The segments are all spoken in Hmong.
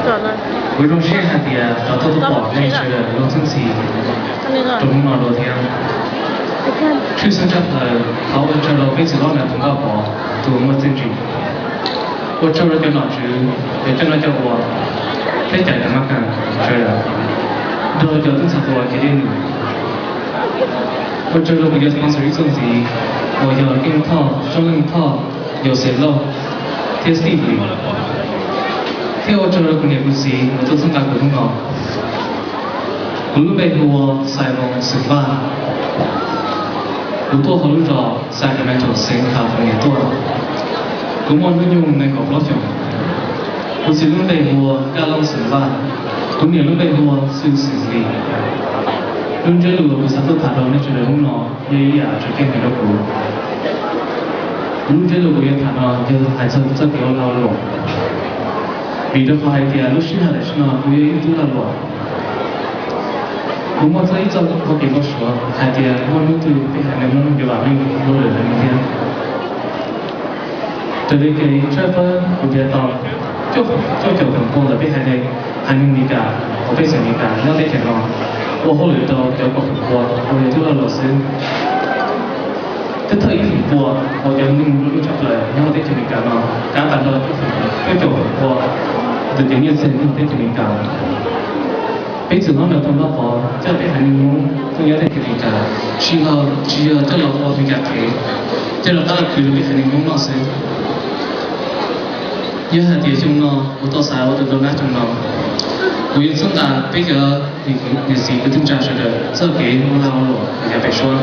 Kuv zoo siab hais tias rov tau tuaj pom nej sawv daws luag txheeb txhis rau hnub no dua thiab. Tshwj xeeb tshaj plaws thov ua tsaug rau peb txiv hlob Nais Phoo Vaj Pov tus muaj txiaj ntsig. Ua tsaug rau cov nom tswv, cov coj noj coj ua, thiab cov mab kas sawv daws, nrog cov tub ntxhais hluas kwv tij neej. Ua tsaug rau kuv cov sponsor ib txuas ntxiv uas yog Keej Thoj, Soob Leej Thoj, Yauxej Lauj, thiab Steve Lis. Thiab ua tsaug rau kuv niam kuv txiv uas tuaj txhawb nqa kuv hnub no. Kuv lub npe hu ua Xais Voos Xwm Vaj. Kuv tuaj hauv lub zos Sacramento xeev California tuaj. Kuv muaj hnub nyoog nees nkaum plaub xyoos. Kuv txiv lub npe hu ua Kaj Looj Xwm Vaj. Kuv niam lub npe hu ua Xwm Xwm Lis. Lub ntsiab lus uas kuv xav tuaj tham rau nej sawv daws hnub no yog ib yam tseem ceeb heev rau kuv. Kuv lub ntsiab lus kuv yuav tham no yog hais txog txoj kev ua lag ua luam, vim rau qhov hais tias lub sij hawm tam sim no kuv yog ib tug lag luam. Kuv muaj txoj ib txoj hau kev npau suav hais tias muaj hnub twg peb haiv neeg Hmoob yuav vam meej dua lwm haiv neeg thiab. Raws li kev tshawb fawb kuv nrhiav tau, cuaj caum feem pua ntawm peb haiv neeg, haiv neeg Amelikas uas peb xeem Amelikas nyob teb chaws no ua hauj lwm rau cov kaum feem pua uas yog tub lag luam xwb. Thiab thawj ib feem pua uas cov neeg nplua nuj tshaj plaws nyob teb chaws Amelikas no kav tag nrho cuaj caum feem pua ntawm cov nyiaj txiag nyob teb chaws Amelikas. Peb txiv hlob Nais Phoo Vaj Pov coj peb haiv neeg Hmoob tuaj nyob teb chaws Amelikas, tsis yog, tsis yog coj los ua Amelikas kev, coj los qab los khwv rau peb haiv neeg Hmoob noj xwb. Yog hais tias xyoo no kuv tau xav ua tus donor xyoo no, kuv yuav txhawb nqa peb cov niam txiv kwv tij neej tsa sawv daws txoj kev ua lag ua luam yav pem suab.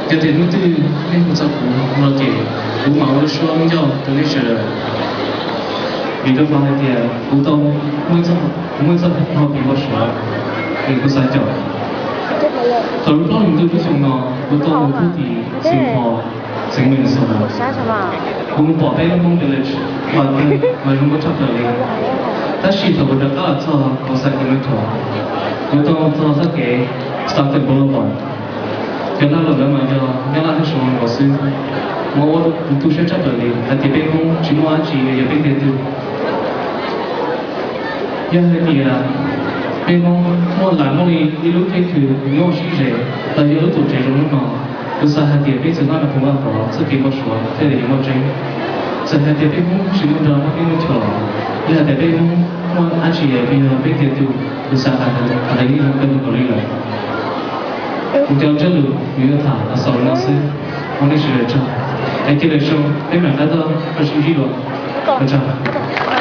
Yog tias hnub twg nej hu txog kuv no ces kuv mam ua lub suab ncauj rau nej sawv daws. Vim rau qhov hais tias kuv tau muaj, kuv muaj txoj hau kev npau suav es kuv xav caum. Thaum lub plaub hlis ntuj lub xyoo no kuv tau mus thub tim Saint Paul, xeev Minnesota. Kuv mus pom peb lub Hmoob Village, mas zoo nkauj tshaj plaws li. Tab sis thaum kuv rov qab los txog Los Angeles, kuv tau mus txog txoj kev Stockton Boulevard. Cov lag luam ntawd mas yog Nyab Laj thiab Suav nkaus xwb, mas ua kuv tu siab tshaj plaws li hais tias peb Hmoob tsis muaj dab tsi yuav yog peb ntiag tug. Yog hais tias peb Hmoob muaj lam muaj li ib lub thej khw nyuaj sib ze los yog lub tuam tsev zoo li no, kuv xav hais tias peb txiv hlob Nais Phoo Vaj Pov txoj kev npau suav thiaj li yuav muaj tseeb. Txawm hais tias peb Hmoob tsis muaj nra muaj teb muaj chaw, yog hais tias peb Hmoob muaj dab tsi yog peb ntiag tug, kuv xav hais tias yeej zoo kawg nkaus li lawm. Kuv cov ntsiab lus kuv yuav tham los xaus li no xwb, ua nej sawv daws tsaug, es cia lwm zaus peb mam rov qab tuaj sib ntsib dua, ua tsaug.